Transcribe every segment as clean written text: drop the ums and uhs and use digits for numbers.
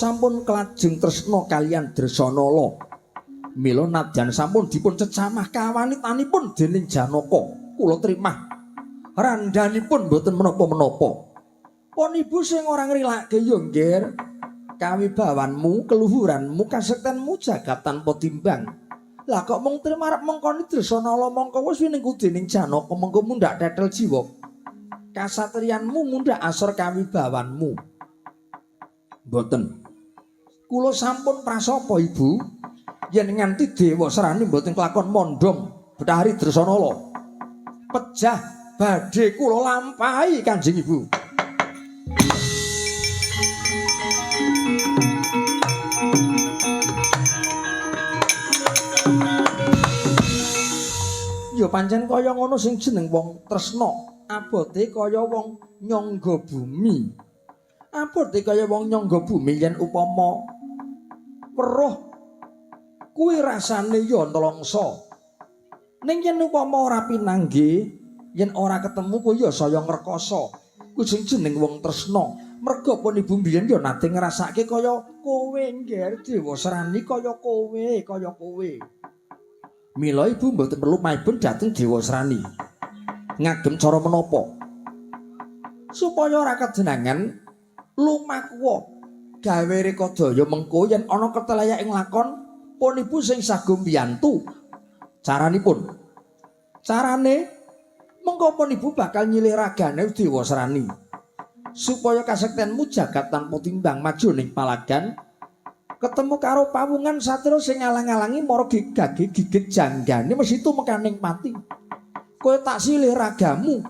sampun kelajeng tresna kaliyan Dresanala. Mila nadyan sampun dipun cecamah kawanitanipun dening Janaka, kula trimah. Randhanipun mboten menapa-menapa. Pon ibu sing ora ngrilake ya, Nggir. Kawibawanmu, keluhuranmu, kasektenmu jagat tanpa timbang. Lah kok mung trima arep mengkoni Dresanala mongko wis winengku dening Janaka mengko mundhak tetel jiwa. Kasatriyanmu mundhak asor kawibawanmu. Mboten. Kula sampun prasapa, Ibu, yen nganti Dewasrani mboten kelakon mondhong Bethari Dresanala. Pejah badhe kula lampahi Kanjeng Ibu. Ya pancen kaya ngono sing jeneng wong tresna, abote kaya wong nyangga bumi. Abote kaya wong nyangga bumi yen upama weruh kuwi rasane ya nelongso. Ning yen upama ora pinanggih, yen ora ketemu kuwi ya saya ngrekoso. Kuwi sing jeneng wong tresna. Merga pun ibu mbiyen ya nate ngrasake kaya kowe, Ngger Dewasrani, kaya kowe, kaya kowe. Mila ibu mboten perlu maibun dhateng Dewasrani. Ngagem cara menapa? Supaya ora kejenangan lumakuwa gawe rekadaya mengko yen ana ketelayak ing lakon pun ibu sing sago mbiyantu. Caranipun. Carane mengko pun ibu bakal nyilih ragane Dewasrani. Supaya kasektenmu jagat tanpa timbang maju ning palagan ketemu karo pawungan satria sing ngalang-alangi mara gigage gigit janggane mesti tumekaning pati. Kowe tak silih ragamu.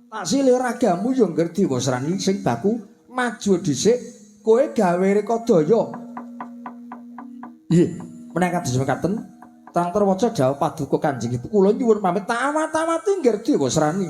Tak silih ragamu ya Ngger Dewasrani sing baku maju dhisik kowe gawe rekadaya. Nggih, menawi kados mekaten terang terwaca dawuh paduka Kanjeng Ibu kula nyuwun pamit tawat-tawati Ngger Dewasrani.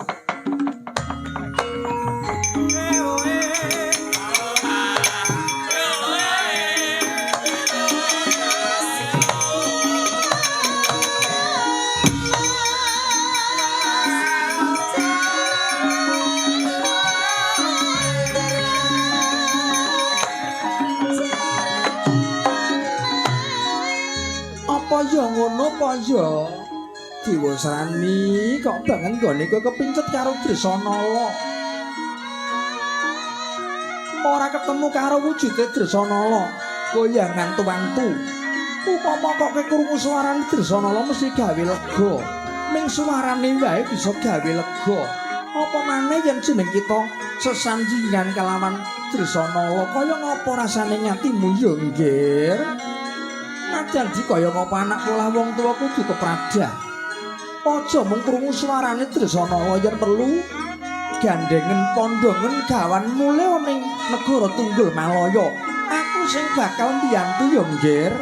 Apa ya ngono apa ya? Dewasrani kok banget nggone kowe kepincet karo Dresanala. Ora ketemu karo wujude Dresanala, kowe ya ngantu-antu. Upama kok kowe krungu suarane Dresanala mesti gawe lega. Ming suarane wae bisa gawe lega. Apa maneh yen jeneng kita sesanjingan kelawan Dresanala, kaya ngapa rasane ngatimu ya, Nggir? Najan dikaya ngapa anak polah wong tuwa kudu kepradah. Aja mung krungu suarane Dresanala yen perlu gandengen pondongen gawan mulih ning negara Tunggul Malaya. Aku sing bakal mbiyantu ya, Nggir.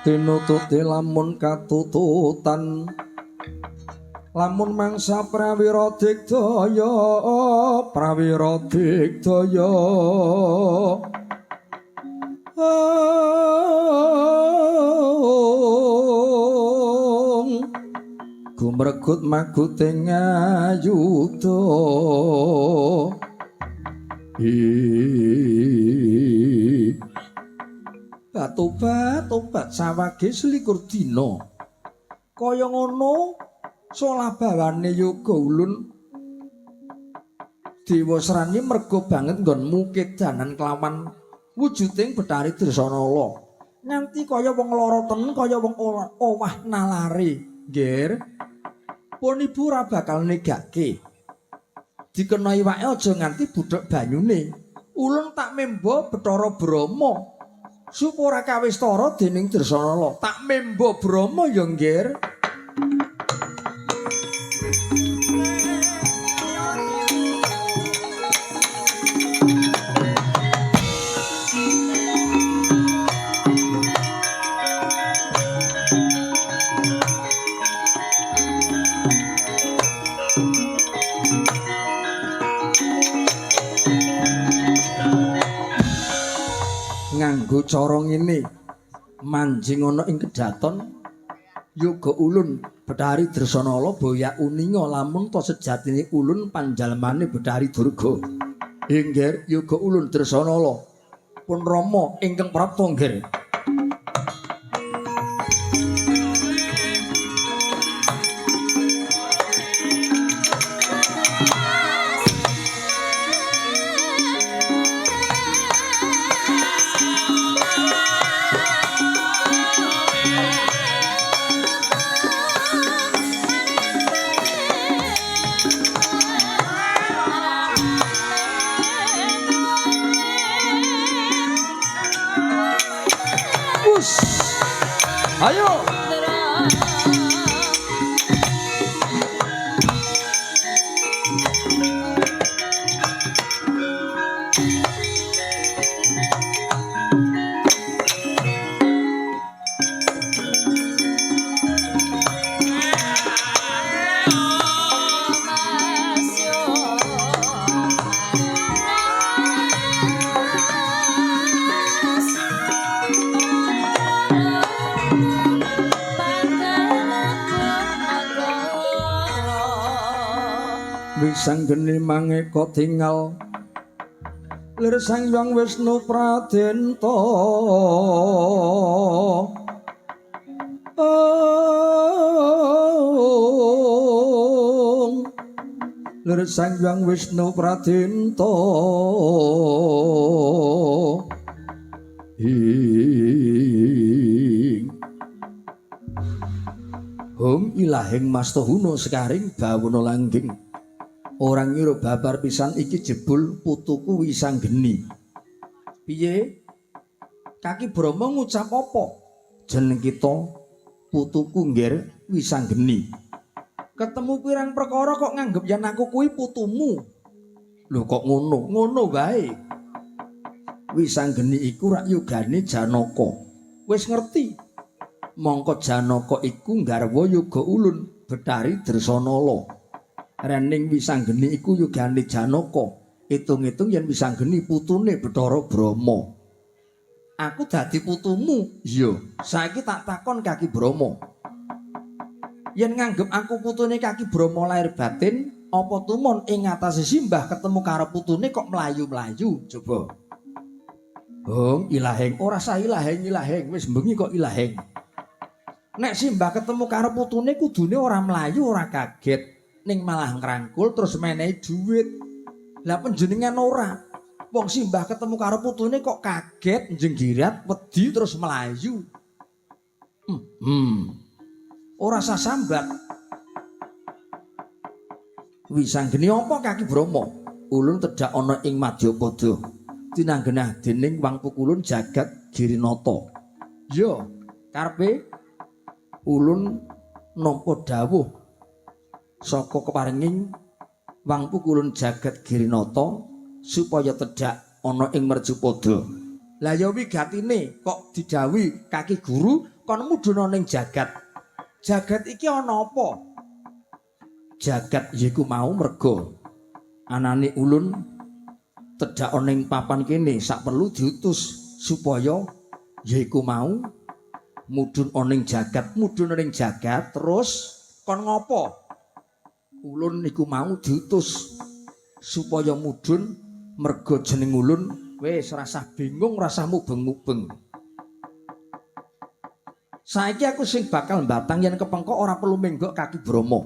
Tinutute lamun katututan lamun mangsa prawira digdaya prawira digdaya gumregut maguting ayuda. tobat tobat sawage 21 dina. Kaya ngono solah bawane yoga ulun Dewasrani mergo banget nggonmu kedanan kelawan wujuding Bathari Dresanala. Nganti kaya wong lara tenan kaya wong owah nalare. Nggih. Pun ibu ora bakal negake. Dikena iwake aja nganti budhek banyune. Ulun tak membo Bathara Brahma supaya ora kawistara dening Dresanala. Tak membo Brahma ya, nggih. Nganggo cara ngene manjing ana ing kedaton yoga ulun Bathari Dresanala boyak uninga lamun ta sejatine ulun panjalmane Bathari Durga. Inggih yoga ulun Dresanala pun rama ingkang prapta nggih. Ayo. Wisanggeni mangeka tingal lir Sang Hyang Wisnu Pradenta. Lir Sang Hyang Wisnu Pradenta. Ing Hum ilahing Mastahuna sekaring bawana langgeng. Ora ngira babar pisan iki jebul putuku Wisanggeni. Piye? Kaki Brahma ngucap apa? Jeneng kita putuku nggir Wisanggeni. Ketemu pirang perkara kok nganggep yen aku kuwi putumu. Lho kok ngono? Ngono wae. Wisanggeni iku rak yogane Janaka. Wis ngerti. Mongko Janaka iku nggarwa yoga ulun Bathari Dresanala. Rening Wisanggeni iku yogane Janaka. Itung-itung yen Wisanggeni putune Bathara Brahma. Aku dadi putumu. Iya, saiki tak takon Kaki Brahma. Yen nganggep aku putune Kaki Brahma lahir batin, apa tumon ing ngatasé simbah ketemu karo putune kok mlayu-mlayu? Coba. Hong ilaheng ora sah ilaheng ilaheng wis bengi kok ilaheng. Nek simbah ketemu karo putune kudune ora mlayu ora kaget. Ning malah ngrangkul terus menehi dhuwit. Lah panjenengan ora. Wong simbah ketemu karo putune kok kaget, njenggirat, wedi terus melayu. Ora sasambat. Wisanggeni apa Kaki Brahma? Ulun tedhak ana ing Madyapada. Tinanggenah dening wang pukulun jagat Girinata. Ya, karepe ulun nampa dawuh saka keparinging wang pukulun jagat Girinata supaya tedhak ana ing Mercupada. Lah ya wigatine kok didhawuhi Kaki Guru kon mudhun ning jagat. Jagat iki ana apa? Jagat yiku mau merga anane ulun tedhak ana ing papan kene sak perlu diutus supaya yaiku mau mudhun ana ing jagat, mudhun ana ing jagat terus kon ngopo? Ulun niku mau diutus supaya mudhun merga jeneng ulun wis rasah bingung rasah mubeng-mubeng. Saiki aku sing bakal mbatang yen kepengkok ora perlu menggok kaki Brahma.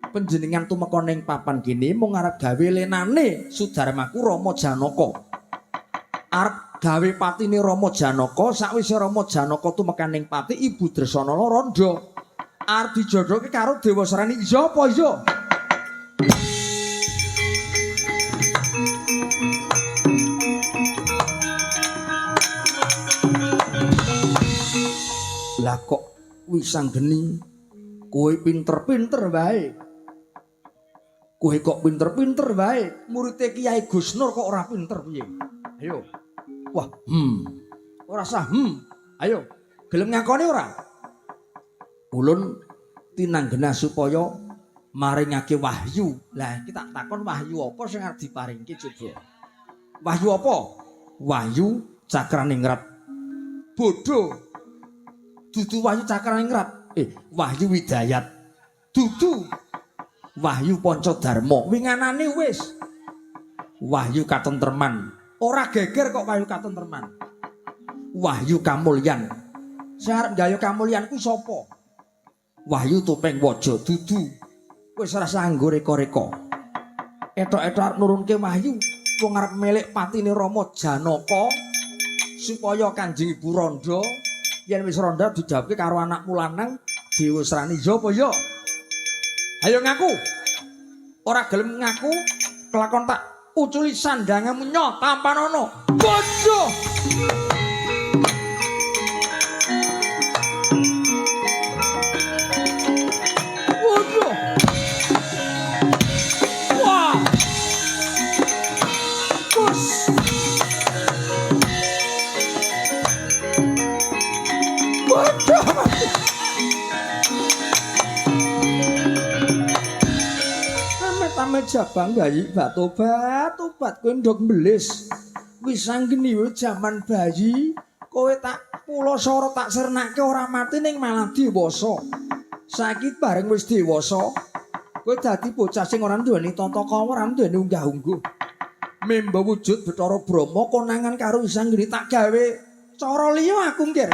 Panjenengan tumeka ning papan kene mung arep gawe lenane Sudarmaku Rama Janaka. Arep gawe patine Rama Janaka, sakwise Rama Janaka tumeka ning pati Ibu Dresanala randha. Arep dijodhoke karo Dewasrani. Iya apa iya? Lah kok Wisanggeni kowe pinter-pinter wae. Kowe kok pinter-pinter wae, murite Kiai Gus Nur kok ora pinter piye? Ayo. Wah, Ora sah, Ayo, gelem ngakoni ora? Ulun tinanggena supaya maringake wahyu. Lah, iki tak takon wahyu apa sing arep diparingke coba. Wahyu apa? Wahyu Cakraningrat. Bodho. Dudu wahyu Cakraningrat. Wahyu Widayat. Dudu Wahyu Pancadarma. Winganane wis. Wahyu Katentreman. Ora geger kok Wahyu Katentreman. Wahyu Kamulyan. Sing arep gawe kamulyan ku sapa? Wahyu Topeng Waja. Dudu. Wis ora sanggo reka-reka. Etok-etok arep nurunke wahyu wong arep milik patine Rama Janaka supaya Kanjeng Ibu randha. Yen wis randha dijawabke karo anakmu lanang Dewasrani. Ya apa ya? Ayo ngaku. Ora gelem ngaku, kelakon tak uculi sandangamu nyo tampanono. Bodoh. Bodoh. Wah. Bos. Bodoh. Amit-amit jabang bayi batobat, tobat kowe ndok mbelis. Wisanggeni wae jaman bayi, kowe tak pulasara tak sernake ora mati ning malah dewasa. Saiki bareng wis dewasa, kowe dadi bocah sing ora duweni tata krama, ora duweni unggah-ungguh. Memba wujud Bathara Brahma konangan karo Wisanggeni tak gawe cara liya aku nggir.